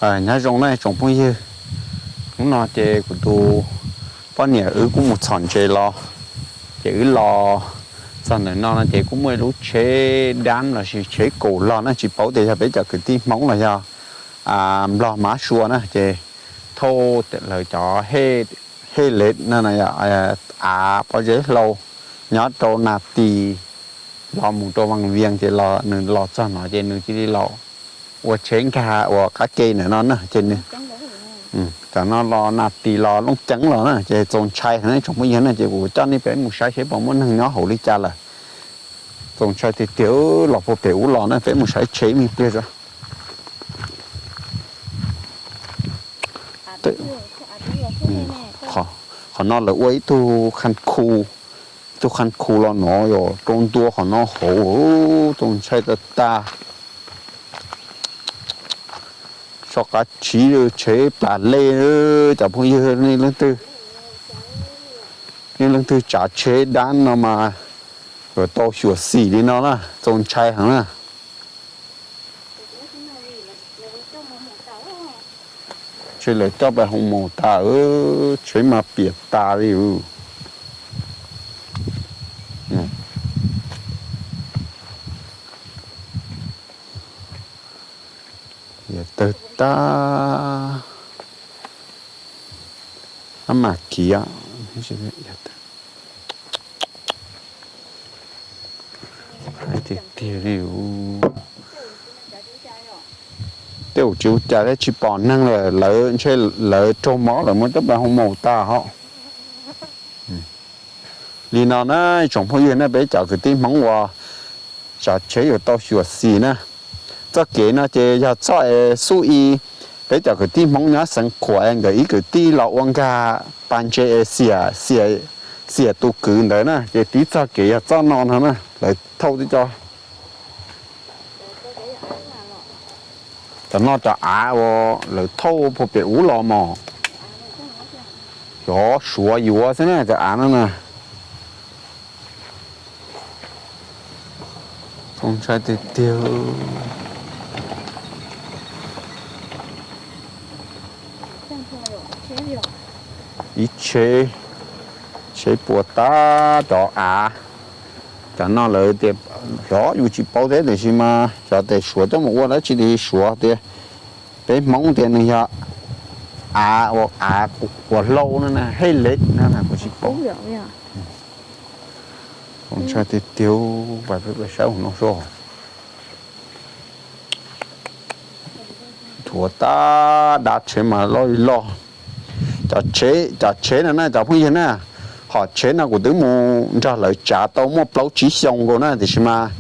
Nyob zoo na tsoom phooj ywg, hnub no ces kuv tus poj niam wb kuj mus txhom ntses los, ces wb los txog ntawm no no ces kuj muaj ib lub tsheb dab lossis tsheb kaum los na, tsis paub tias yog peb cov kwv tij Hmoob los yog Nplog Mab Sua na, ces thauj lawv cov hej lev no, av pob zeb hlau nyob rau Nas Tis los mus rau Vaj Vias, ces nws los txog no ces nws cia li los ua tsheb nkag uas qab ke ntawm no na, ces nws cov no los Nas Tis los Looj Ceeb los na, ces txaus ntshai heev tsoom phooj ywg na, ces kuv coj nej peb mus saib seb puas muaj neeg nyob hauv li cas lawm. Txaus ntshai tiag tiag, los puag pem ub los na, peb mus saib tsheb me pliag tso. Qhov no lawv ua ib tug khaj khu, ib tug khaj khu los no yog rau ntua qhov no hauv, txaus ntshai tas tas. Soj qab tshiv tsheb plas lej, cov phooj ywg, nej leej twg, nej leej twg tsav tsheb dab no mas yuav tau xyuam xim li no na, txaus ntshai heev na. Tsheb lawv coj pais hoo maus tas, tsheb mas piam tas li. Tawg tag, ab mam kiv. Tiag tiag li. Tej zaum tsis ua cas thiab, tsis pom neeg lawm, lawv ntshe lawv raug mob lawm muab coj pais hoo maus tas hos. Li no na, tsoom phooj ywg na, peb cov kwv tij Hmoob uas tsav tsheb yuav tau xyuam xim na. Txoj kev no ces yog txoj es xub ib peb cov kwv tij Hmoob nyob xeev Khuam es nkawd ib kwv tij los ua nkag pas ntses es xiam, xiam tus kwv ntawd na, ces tib txoj kev yog txoj no no na, lawv thauj tib co. Cov no cov av uas lawv thauj puag pem ub los mos, xyov suav yuav xwb na cov av no na. Txaus ntshai tiag tiag. Ib tsheb, tsheb puas tas cov av. Cov no lawv tias xyov, yus tsis paub thiab, tiam sis mas xyov tias suav coj mus ua dab tsi, tias suav tias peb Hmoob tias nws yog av, av uas hlau no na, hej lev no na, kuv tsis paub. Txaus ntshai tiag tiag, peb saib no soj. Thuav tas dab tsheb mas loj li loj. Cov tsheb, cov tsheb no na cov phooj ywg na, hom tsheb no kuv twb mus nrog lawv tsav tau muaj plaub tsib xyoo nkaus na, tiam sis mas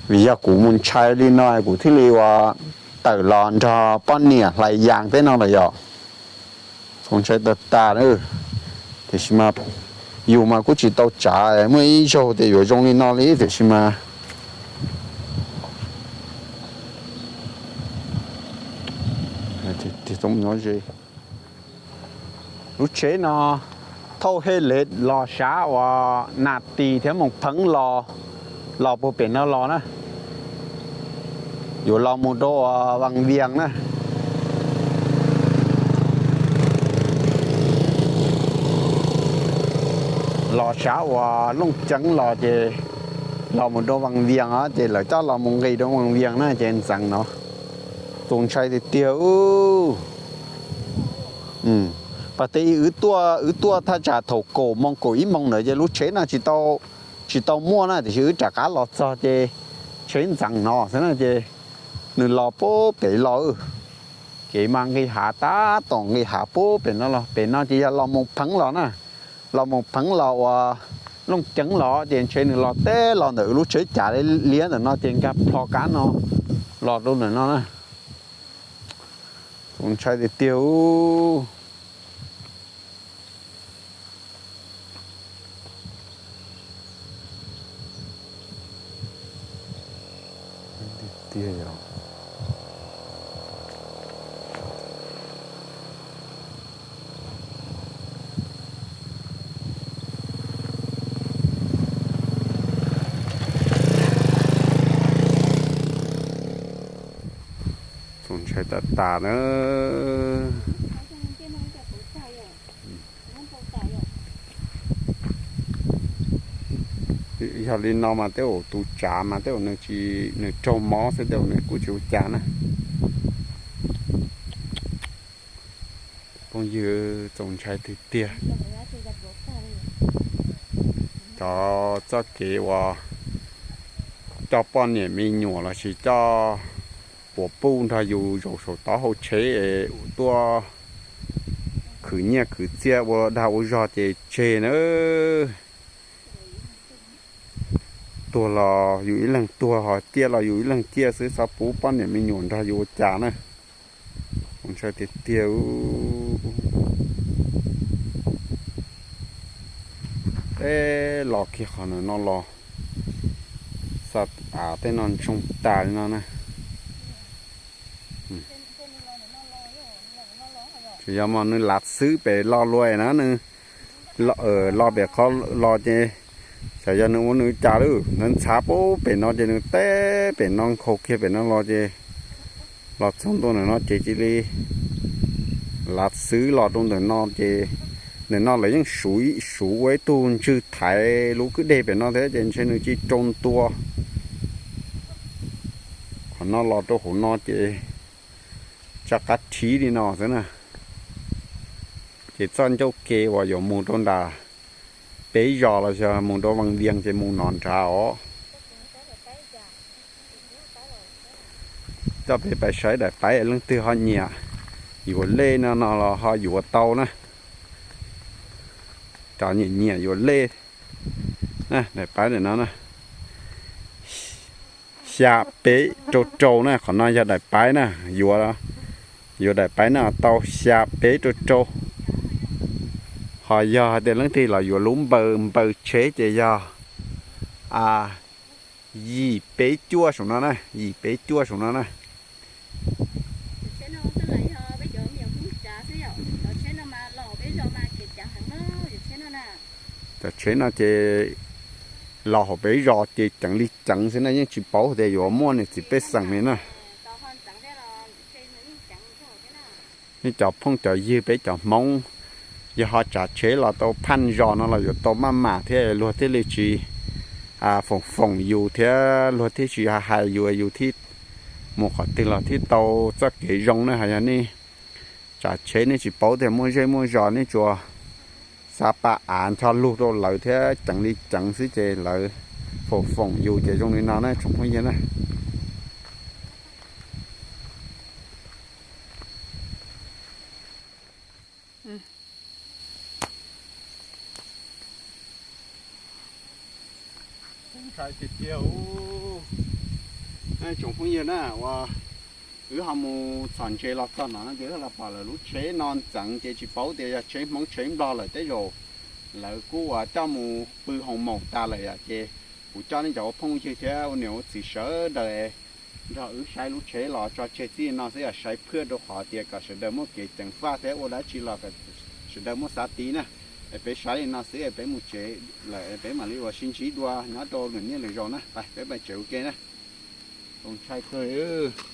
vim yog kuv mus ntshai li no kuv thiaj li ua tawm los nrog poj niam hlais yas tej no lawm yom. Txaus ntshai tas tas. Tiam sis mas yus mas kuj tsis tau tsav, muaj ib zaug tias yuav zoo li no li, tiam sis mas lub tsheb no thauj hej lev los sab uas Nas Tis thiab Moos Pheeb los, los puag pem no los na, yuav los mus rau uas Vaj Vias na. Los sab uas Looj Ceeb los ces los mus rau Vaj Vias os, ces lawv coj los mus nqis rau Vaj Vias na, ces ntxeev no. Txaus ntshai tiag tiag. Pas tej wb tuaj, wb tuaj thaj tsam thaum kaum moos kaum ib moos ntawd ces lub tsheb no tsis tau muaj na, tiam sis wb rov qab los txog ces tsheb ntxeev no xwb na, ces nws los puag pem los. Kev mas nqis hav tab tom nqis hav puag pem no los, pem no ces yog los Moos Pheeb los na. Los Moos Pheeb los uas Looj Ceeb los ces ntshe nws los teb los ntawm wb lub tsheb cav liab ntawm no ces nkag plho kab no los rau ntawm no na. Txaus ntshai tiag tiag. Tiag yog. Txaus ntshai tas tas na. Yog li no mas tej zaum tus tsav mas tej zaum nws tsis, nws raug mob xwb, tej zaum nws kuj tsis ua cas na. Phooj ywg, txaus ntshai tiag tiag. Cov txoj kev uas coj poj niam me nyuam lossis coj puas puj nrog yus zaum saum tod hauv tsheb es tuaj khwv nyiaj khwv txiaj ua dag ua zog ces tseg na. Tuag los yus ib leeg tuag, ho ciaj los yus ib leeg ciaj xwb, txhob pub poj niam me nyuam nrog yus ua cas na. Txaus ntshai tiag tiag. Peb los kiag qhov no los, xa av tej no ntsoog tas li no na. Tsuas yog mas nws lav xwb pem los luaj na, nws los pem qhov los ces xyov yog nws ua nws cas lawm, nws ntxhav pub pem no ces nws teb pem no nkhaus kiag pem no los ces los txog ntua ntawm no ces cia li lav xwb los rau ntawm no ces ntawm no lawv yeej suv ua ib tug ntswg thaiv lub kwj deg pem no thiab ces ntshe nws cia li raug ntua qhov no los rau hauv no ces tsa qab rhib li no xwb na. Ces txoj ncauj ke uas yuav mus rau nram peb zos los yog mus rau Vaj Vias ces mus no nrad os. Coj peb pais saib daim paib leej twg ho nyiam yuav lej no no los ho yuav tau na. Cov nyiam nyiam yuav lej, daim paib ntawm no na, xya peb rau rau na, qhov no yog daim paib na, yuav, yuav daim paib no tau xya peb rau rau. Ho yog hais tias leej twg los yuav lub npaws, npaws tsheb ces yog yim peb cuaj saum no na, yim peb cuaj saum no na. Cov tsheb no ces los hauv peb zos ces ceev li ceev xwb na, yeej tsis paub tias yuav muaj niam txiv pej xeem li na. Nej cov phooj cov ywg peb cov Hmoob, yog ho tsav tsheb los tau phaj zos no los yuav tau maj mam thiab luag thiaj li tsis foom foom yus thiab luag thiaj tsis hais yus, yus thiaj mus qhov twg los thiaj tau txoj kev zoo na. Ho yog nej tsav tsheb nej tsis paub tias muaj zej muaj zos, nej tsuas xa pa av ncho lug rau lawv thiab ceev li ceev xwb ces lawv foom foom yus ces zoo li no na tsoom phooj ywg na. Ntshai tiag tiag. Tsoom phooj ywg na, uas wb ho mus txhom ntses los txog no no ces wb los pom lawv lub tsheb no ntxeev ces tsis paub tias yog tsheb Hmoob tsheb Nplog lawm, tej zaum lawv kuj uas coj mus pw hoo maum tas lawm yom. Ces kuv coj nej cov ua phooj ywg thiab ua niam ua txiv sawv daws nrog wb saib lub tsheb los tso tseg txij no xwb, yog saib phwaj rau qhov tias kom sawv daws muaj kev ceev faj thiab ua dab tsi los kom sawv daws muaj xav tiv na. Es peb saib li no xwb es peb mus tsev lawm es peb mam li uas sib ntsib dua nyob rau lwm niaj lwm zaus na. Peb pais tsev ua ke na. Txaus ntshai kawg li.